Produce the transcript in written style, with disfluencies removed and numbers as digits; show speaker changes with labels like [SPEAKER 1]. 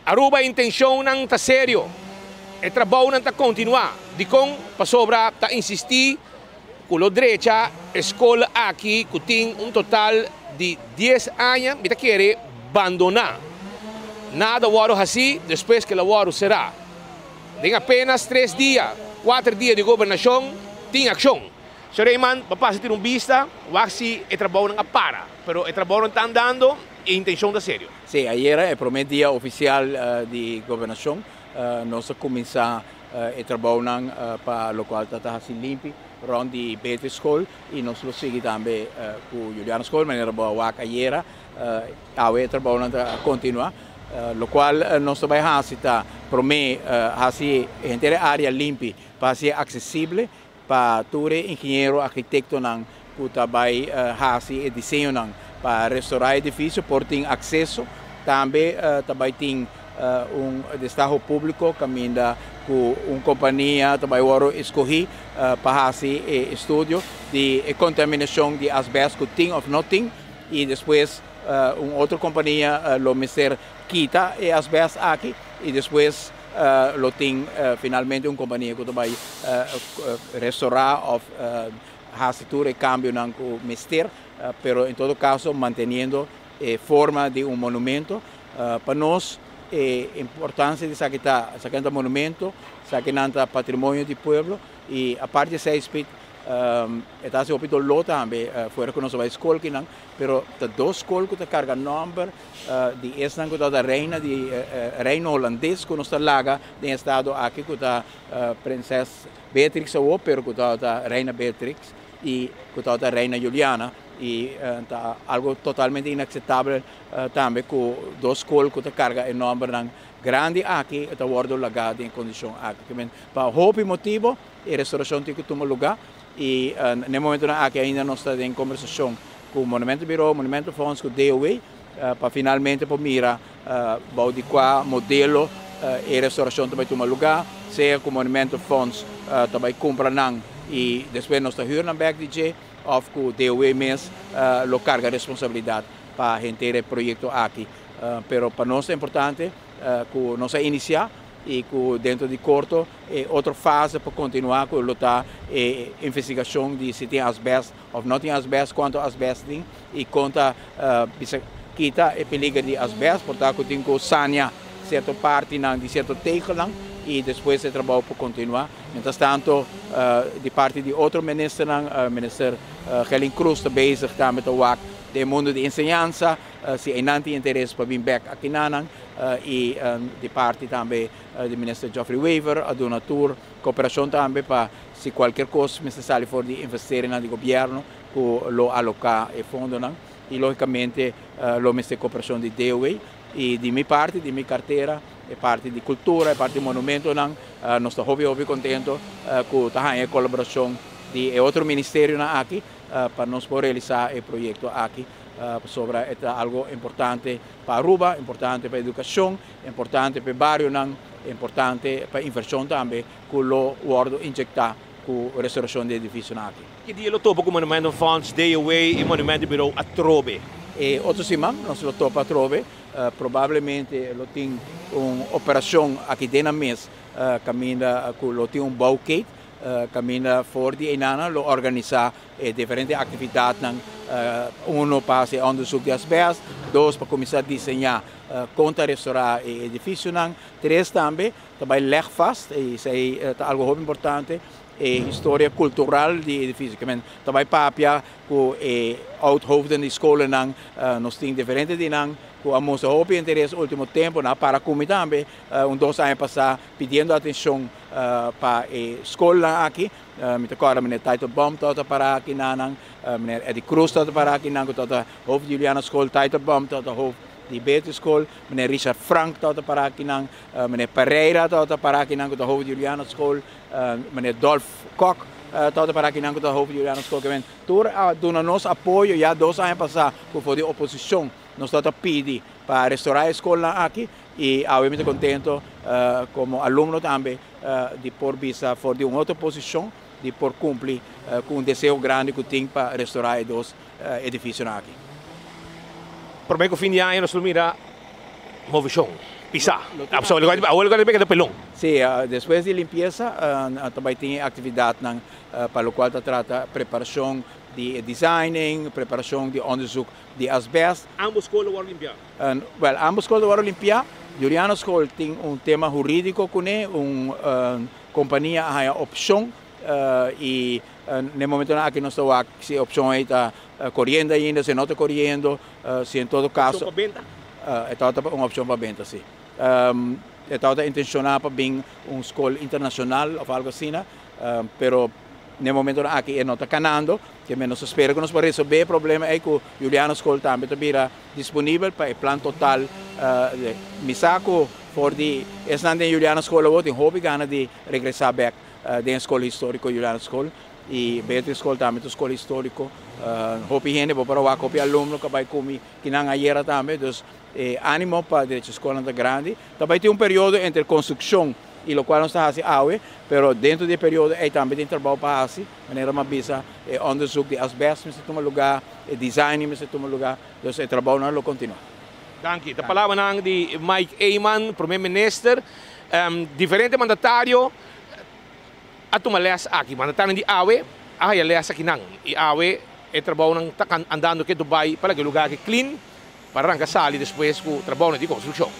[SPEAKER 1] Aruba intencionnan ta serio. E trabounan ta continua. Dicon? Pasobra ta insisti cu lo drecha e scol aki cu tin un total di 10 aña, mi ta kere, bandona. Nada wordo haci despues cu el a wordo cera. Den apenas 3 dia, 4 dia di gobernacion, tin accion. Señor Eman, bo pasa tira un bista, wak si e trabounan a para. Pero e trabounan ta andando y e intencion ta serio.
[SPEAKER 2] Si, ayera e prome dia oficial di gobernacion, nos a cuminsa e trabounan pa locual ta haci limpi rond di Beatrix School y nos lo sigui tambe cu Juliana School, manera bo a wak ayera. Awe e trabounan ta continua. Locual nos ta bay haci ta prome haci henter e area limpi pa haci accesible pa tur e ingeniero, arquitectonan cu ta bay haci e diseñonan pa restaura e edificio por tin acceso. Tambe ta bay tin un destaho publico caminda cu un compania ta bay wordo escogi pa haci e estudio di e contaminacion di asbest cu tin of no tin, y despues un otro compania lo mester kita e asbest aki y despues lo tin finalmente un compania cu ta bay restaura of haci tur e cambionan cu mester, pero en todo caso manteniendo e forma di un monumento. Pa nos e importancia di esaki ta, esaki nan ta monumento, esaki nan ta patrimonio di pueblo y aparte di esey, Speed, e ta haci hopi dolor tambe fuera cu nos a bay scol kinan, pero ta dos scol cu ta carga nomber di esnan cu ta reina di reino Holandes cu nos ta laga den estado aki, cu ta Prinses Beatrix awo, pero cu ta Reina Beatrix y cu ta Reina Juliana, y ta algo totalmente inaceptabel tambe cu dos scol cu ta carga e nombernan grandi aki ta wordo laga den condicion aki. Pa hopi motibo e restauracion tin cu tuma lugar y na e momento aki ainda nos ta den conversacion cu Monumento Bureau, Monumento Fonds, cu DOW, pa finalmente por mira bou di cua modelo e restauracion ta bay tuma lugar, sea cu Monumento Fonds ta bay cumpra nan y despues nos ta huur nan back di dje, of cu DOW mes lo carga responsabilidad pa henter e proyecto aki. Pero pa nos ta importante cu nos a inicia y cu dentro di corto e otro fase pa continua cu lo ta e investigacion di si tin asbest of no tin asbest, cuanto asbest tin y conta bisa kita e peligro di asbest, por ta cu tin cu sanea cierto partinan di cierto tegelnan y despues e trabou por continua. Mientras tanto, di parti di otro ministernan, Minister Gelin Cruz ta bezig tambe ta wak den mundo di enseñansa, si einan tin interes pa bin bek akinanan, y di parti tambe di Minister Geoffrey Wever a duna tur cooperacion tambe pa si cualkier cos mester sali for di investeringan di gobierno cu lo aloca e fondonan y logicamente lo mester cooperacion di DOW. Y di mi parti, di mi cartera, e parti di cultura, e parti di monumentonan, nos ta hopi hopi contento cu ta haya colaboracion di e otro ministerionan aki pa nos por realisa e proyecto aki, pasobra e ta algo importante pa Aruba, importante pa educacion, importante pa e barionan, importante pa inversion tambe cu lo wordo inyecta cu restauracion di edificionan aki.
[SPEAKER 1] Ki dia lo topa cu Monumento Fonds, DOW y Monumento Bureau atrobe?
[SPEAKER 2] E otro siman nos lo topa atrobe, probablemente lo tin un operacion aki den nan mes, caminda cu lo tin un bouwketen, caminda for di einana lo organisa e diferente actividadnan, uno pa haci onderzoek di asbest, dos pa cuminsa diseña con ta restaura e edificionan, tres tambe ta bay leg vast, y esey ta algo hopi importante, e historia cultural di edificio. Kemen ta bay papia cu e oud-hoofden di scholennan, nos tin diferente di nan cu a mustra hopi interes ultimo tempo, nan a para cu mi tambe un 2 aña pasa pidiendo atencion pa e schoolnan aki. Mi ta acorda meneer Teitelbaum tabata para aki nanan, meneer Eddie Cruz tabata para aki nan, cu tabata hoofd di Juliana School, Teitelbaum tabata hoofd di Beatrix School, meneer Richard Frank tabata para aki nan, meneer Pereira tabata para aki nan, cu ta hoofd di Juliana School, meneer Dolf Kok tabata para aki nan, cu ta hoofd di Juliana School. Kemen tur a duna nos apoyo ya 2 aña pasa cu for di oposicion nos tabata pidi pa restaura e schoolnan aki, y awe mi ta contento como alumno tambe di por bisa for di un otro posicion di por cumpli cu un deseo grandi cu tin pa restaura e dos edificionan aki.
[SPEAKER 1] Prome cu fin di aña nos lo mira movecion. Pisa. Absolutamente. Awor lo keda pelon.
[SPEAKER 2] Si, despues di limpiesa tambe tin actividadnan pa locual ta trata preparacion di designing, preparacion di onderzoek di asbest.
[SPEAKER 1] Ambos scol lo limpia?
[SPEAKER 2] Well, ambos scol lo limpia. Juliana School tin un tema huridico cu ne, un compania a opcion y na e momento aki nos ta si opcion ta coriendo ainda, si no ta coriendo, si en todo caso.
[SPEAKER 1] Opcion pa benta?
[SPEAKER 2] Ta un opcion pa benta, si. Ta intenciona pa bin un scol internacional of algo asina, pero na e momento aki no ta canando, cu nos ta spera cu nos por resolve e problema ey cu Juliana School tambe ta bira disponibel pa e plan total. Mi sa cu for di esnan di Juliana School lo tin hopi gana di regresa back den scol historico Juliana School y Beatrice School tambe ta scol historico. Hopi hende bo por wak, hopi alumno cu bay cu mi kinan ayera tambe, dus animo pa drecha scol ta grandi. Tambe tin un periodo entre construccion y locual nos ta haciendo awe, pero den e periodo ey tambe tin trabou pa haci, manera m'a bisa, onderzoek di asbest mester tuma luga, e design mester tuma luga, dus e trabounan lo continua.
[SPEAKER 1] Danki. E palabra di Mike Eman, prome minister, diferente mandatario a tuma les aki, mandatario di awe, a haya les akinan. Y awe e trabounan ta andando cu Dubai pa e luga aki clean, pa ranca sali despues cu trabou di construccion.